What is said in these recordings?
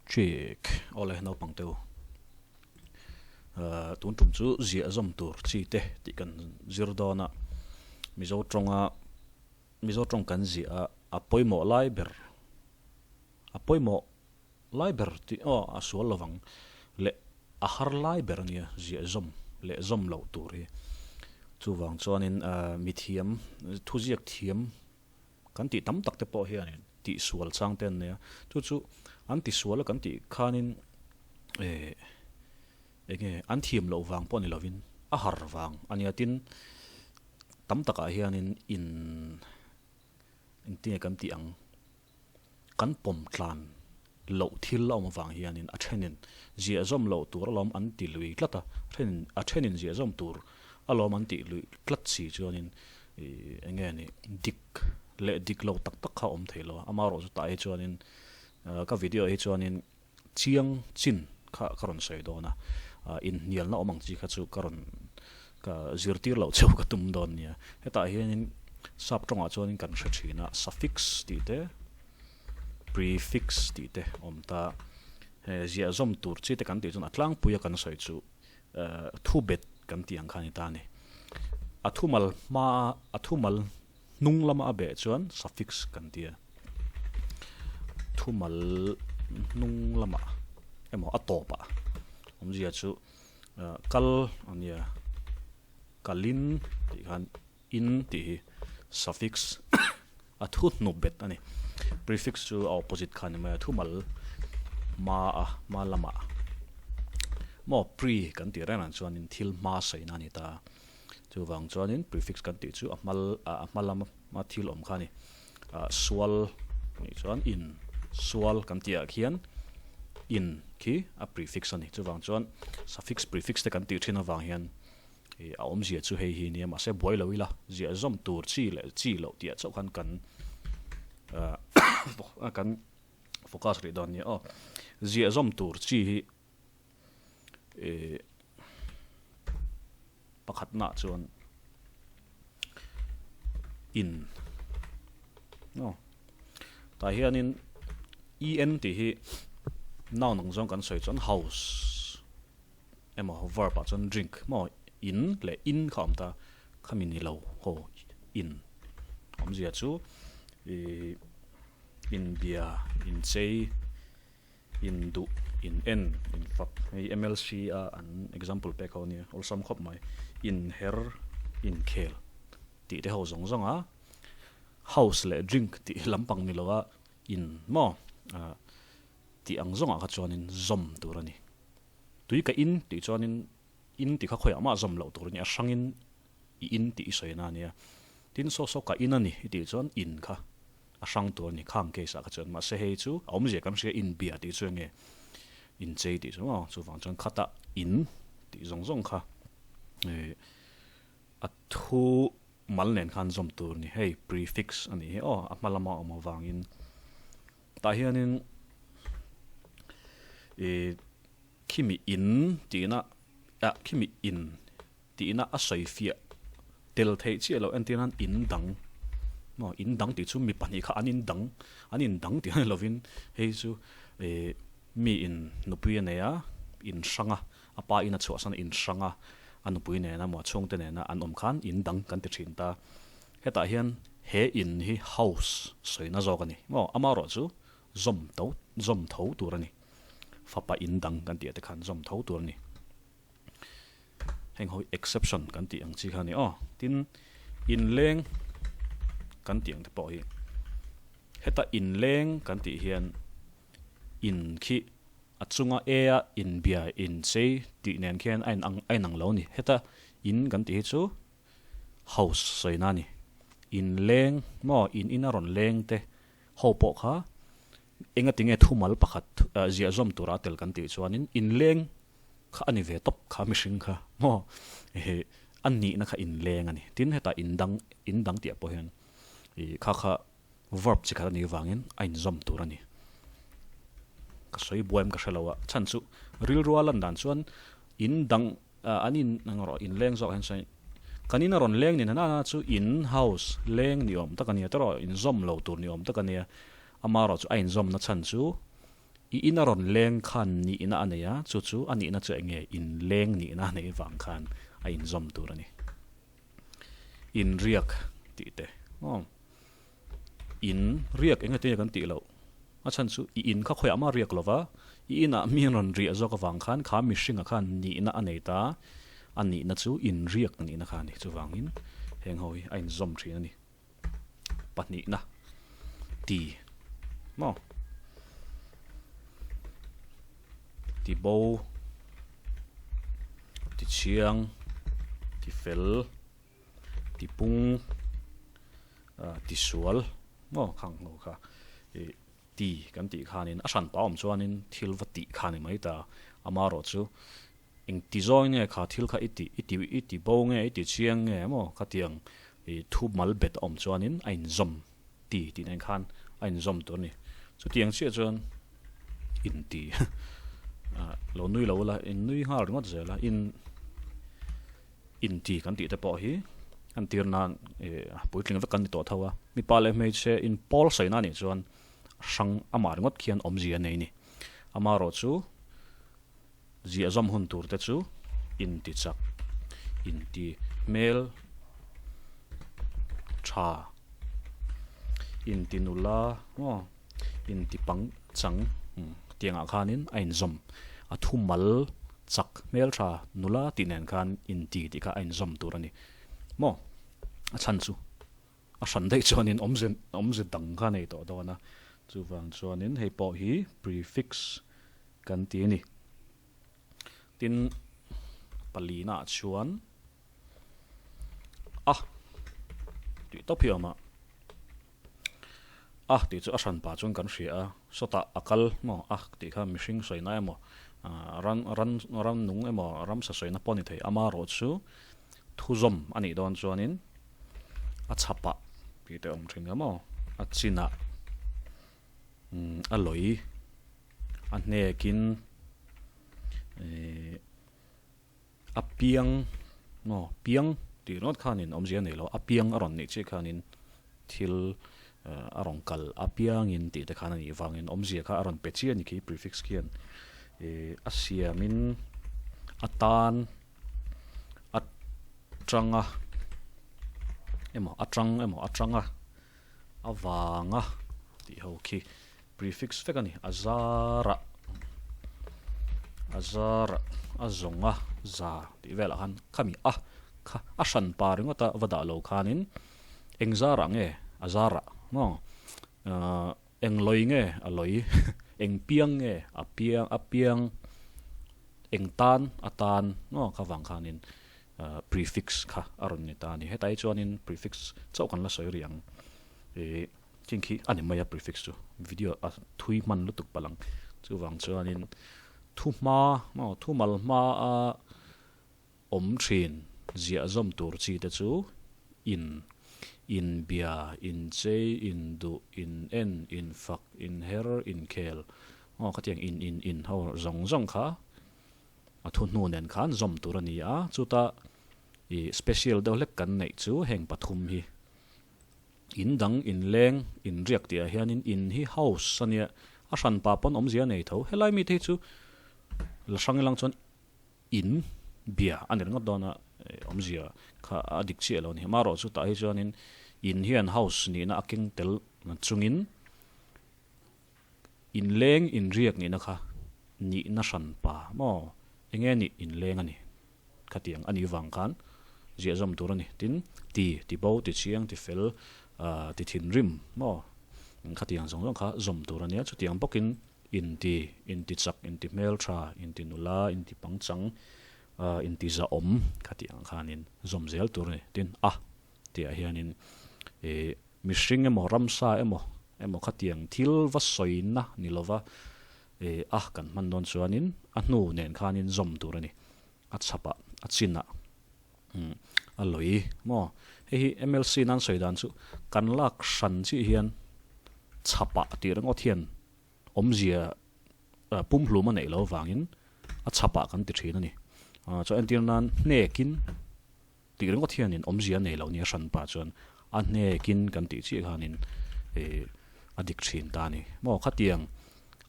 Chick, Awle naupang te u. Tun tum chu ziah zawm tur chi te tih kan zir dawn a, Mizo tawnga Mizo tawng kan ziah a, a pawimawh lai ber a pawimawh lai ber tih aw a sual lovang leh a har lai ber ania ziah zawm leh zawm loh tur hi. Chuvang chuanin mithiam thuziak thiam Kan tih tam tak te pawh hianin tihsual chang te an nei a, chu chu an tisual a kan tih khanin eh enge an thiam loh vang pawh ni lovin a har vang a nia tin tam takah hianin in engtinge kan tih ang kan pawm tlan loh thil a awm avang hianin a thenin ziah zawm loh tur alawm an ti lui tlat a, thenin a thenin ziah zawm tur alawm an tih lui tlat si chuanin ih eng nge ni dik leh dik lo tak tak kha a awm thei lo a, amaherawh chu tah hi chuanin ka video ah hi chuanin chiang chin kha ka rawn sawi dawn a, inhnialna awm ang chi kha chu ka rawn ka zirtir loh cheu ka tum dawn nia, hetah hianin sap tawngah chuanin kan hre thin a suffix tih te. Prefix tih te awm ta. He ziah zawm tur chi te kan tih chuan a tlangpui a kan sawi chu thu bet kan tih ang kha a ni ta a ni. A thumal hma a thumal hnung lama a beh chuan suffix kan ti a. Thumal hnung lamah emaw a tawpah awmzia chu kal a nia kalin tih khan In tih hi suffix a thu hnu bet a ni. Prefix chu a opposite kha a ni mai a, thumal hma a, hma lamah maw pre kan tih reng ang chuanin thil hma saina a ni ta. Chuvang chuanin prefix kan tih chu a hmal a hma lama thil awm kha a ni. Sual nih chuan in sual kan tih ah khian in khi a prefix a ni. Chuvang chuan suffix prefix te kan tih thin avang hian Ih a awmzia chu hei hi nia mahse buai lo ila ziah zawm tur chi leh chi loh tih ah chauh khan kan ah kan focus rih dawn nia aw ziah zawm tur chi hi ih pakhatna ah chuan in aw tah hianin en tih hi noun ang zawng kan sawi chuan house. Emaw verb ah chuan drink maw in leh in kha awm ta khami ni lo haw in awmzia chu ih inbia inchei induh in en infak hei mlc a an example pek ho ania awlsam khawp mai inher inkhel tih te ho zawng zawng a house leh drink tih lampang ni lo a in maw ah tih ang zawngah kha chuanin zawm tur a ni. Tui ka in tih chuanin in tih kha khawiah mah zawm loh tur a ni a, hrangin i in tih i sawi na a nia. Tin saw saw ka in a ni i tih chuan in kha a hrang tur a ni khang case ah kha chuan. Mahse hei chu a awmzia kan hria in bia tih chu enge in chei tih chu maw chuvang chuan khata in tih zawng zawng kha ih a thu mal nen khan zawm tur a ni. Hei prefix a nih hi aw a hma lama awm avangin. Tah hianin ih khimi in tihna ah khimi in tihna a sawi fiah tel theih chiah loh entir nan in dang maw in dang tih chu mi pahnih kha an in dang an in dang tih a ni lovin hei chu ih mi in nupui a nei a in hrang a a pa in a chhuahsan a in hrang a a nupui nena maw a chhungte nena an awm khan in dang kan ti thin ta. Hetah hian he in hi house sawina zawk a ni maw? Amaherawh chu zawm to zawm tho tur a ni. Fapa in dang kan tih ah te khan zawm tho tur a ni. Heng ho hi exception kan tih ang chi kha a ni aw. Tin, inleng kan tih ang te pawh hi heta inleng kan tih hian in khi a chunga e a inbia inchei tih nen khian a inang a inang lo a ni. Heta in kan tih hi chu House sawina a ni. In leng maw in in a rawn leng te ho pawh kha enga tinge thumal pakhat ziah zawm tura a tel kan tih chuanin in leng kha a ni ve tawp kha mihring kha maw ehe a nihna kha in leng a ni. Tin hetah in dang in dang tih ah pawh hian ih kha kha verb chi khat a nih vangin a inzawm tur a ni. Ka sawi buaim ka hre lo a chhan chu rilrua lan dan chuan in dang An in ang rawh in leng zawk hian sawi kan in a rawn leng ni na na chu in, house, leng ni awm tak a nia tawrh in zawm lo tur ni awm tak a nia amaherawh chu a inzawmna chhan chu I in a rawn leng khan nihna a nei a, chu chu a nihna chu eng nge inleng nihna a neih vang khan a inzawm tur a ni. Inriak tih te aw in riak eng nge tinge kan tih loh a chhan chu i in kha khawiah mah riak lo va, i inah mi an rawn riah zawk avang khan kha mihringa khan nihna a nei ta, a nihna chu inriak nihna kha a ni. Chuvangin heng ho hi a inzawm thin a ni. Pahnihna ti maw ti bo ti chhiang ti fel ti pung ah ti sual maw khang ho kha ih ti kan tih khanin a hran pah awm chuanin thil va tih kha ni mai ta amaherawh chu Engti zawng nge kha thil kha i ti, i ti, i ti bo nge, i ti chiang nge maw khatiang i thu mal bet a awm chuanin a inzawm ti tih nen khan a inzawm tur a ni. Chutiang chiah chuan inti lo nui lo ula, in nui nghal ringawt zel a, in inti kan tih te pawh hi an tir nan puitling vek kan ni tawh tho a, mipa leh hmeichhe inpawl sawi na anih chuan hrang amah ringawt khian awmzia a nei a ni. Amaherawhchu. Ziah zawm hun tur te chu inti chak, inti hmel tha, inti nula maw, inti pang chang tiangah khanin a inzawm. A thumal chak hmel tha nula tih nen khan inti tih kha a inzawm tur a ni maw? A chhan chu a hran daih chuanin awmze awmze dang kha a nei tawh dawn a, chuvang chuanin hei pawh hi prefix kan ti a ni. Tin, palina ah chuan a tih tawp hi a awm a, a tih chu a hran pah chuan kan hria a, sawtah a kal maw a tih kha mihring sawina emaw ran ran ran nung emaw ramsa sawina pawh a ni thei, amaherawh chu thuzawm a nih dawn chuanin a chhapah tih te a awm thin emaw a chinah a lawi a hnekin ihh a piang maw piang tih ringawt khanin awmzia a nei lo a piang a rawn nih chiah khanin thil a rawn kal a piangin tih te khan a nih vangin awmzia kha a rawn pe chiah a ni khi prefix khian ihh a siamin a tan a tanga emaw a tang emaw a tanga avanga tih ho khi prefix vek a ni a zarah a zarah a zawnga za tih velah khan khami a kha a hran pa ringawt a va dah lo khanin eng zarah nge a zarah maw ahh eng lawi nge a lawi eng piang nge a piang a piang eng tan a tan maw kha vang khanin prefix kha a rawn ni ta a ni. Hetlai chuanin prefix chauh kan la sawi rih ang. Ih thing khi a ni mai a prefix chu video a thui hman lutuk palh ang. Chuvang chuanin thu hma maw thu mal hma a awm thin ziah zawm tur chi te chu in inbia, inchei, induh, inen, infak, inher, inkhel maw khatiang in in in ho zawng zawng kha A thu hnu nen khan zawm tur a ni a, chuta ih special deuh hlek kan neih chu heng pathum hi. In dang, in leng, in riak tih ah hianin in hi house a nia, a hran pa pawn awmzia a nei tho. Helai mite hi chu la hrang ilang chuan in bia a ni ringawt dawn a, awmzia kha a dik chiah lo a ni. Amaherawh chu tah hi chuanin in hian house nihna a keng tel chungin Inleng inriak nihna kha nihna hran pa maw? Enge nih inleng a ni? Khatiang a nih vang khan ziah zawm tur a ni. Tin, ti, ti bo, ti chiang, ti fel, ti thinrim maw? Khatiang zawng zawng kha zawm tur a nia. Chutiang bawkin inti, inti chak, inti hmeltha, inti nula, inti pangchang, inti zahawm khatiang khanin zawm zel tur a ni. Tin, a tihah hianin ih mihring emaw ramsa emaw emaw khatiang thil va sawina ni lova ih a kan hman dawn chuanin a hnu nen khanin zawm tur a ni a chhapah a chinah umm a lawi maw hei hi mlc nan sawi dan chu kan lak hran chiah hian chhapah tih ringawt hian awmzia pumhlum a neih loh avangin a chhapah kan ti thin a ni chuan entir nan hnekin. Tih ringawt hianin awmzia a nei lo nia hran pah chuan a hnekin kan tih chiah khanin ih a dik thin ta a ni. Maw khatiang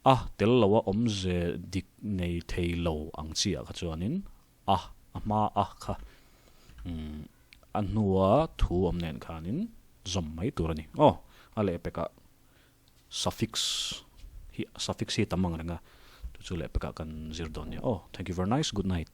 A tel loa awmze dik nei thei lo ang chi ah kha chuanin a a hma a kha umm a hnua thu awm nen khanin zawm mai tur a ni. Aw a lehpekah suffix hi suffix hi tam ang reng a chu chu lehpekah kan zir dawn nia. Aw thank you very nice good night.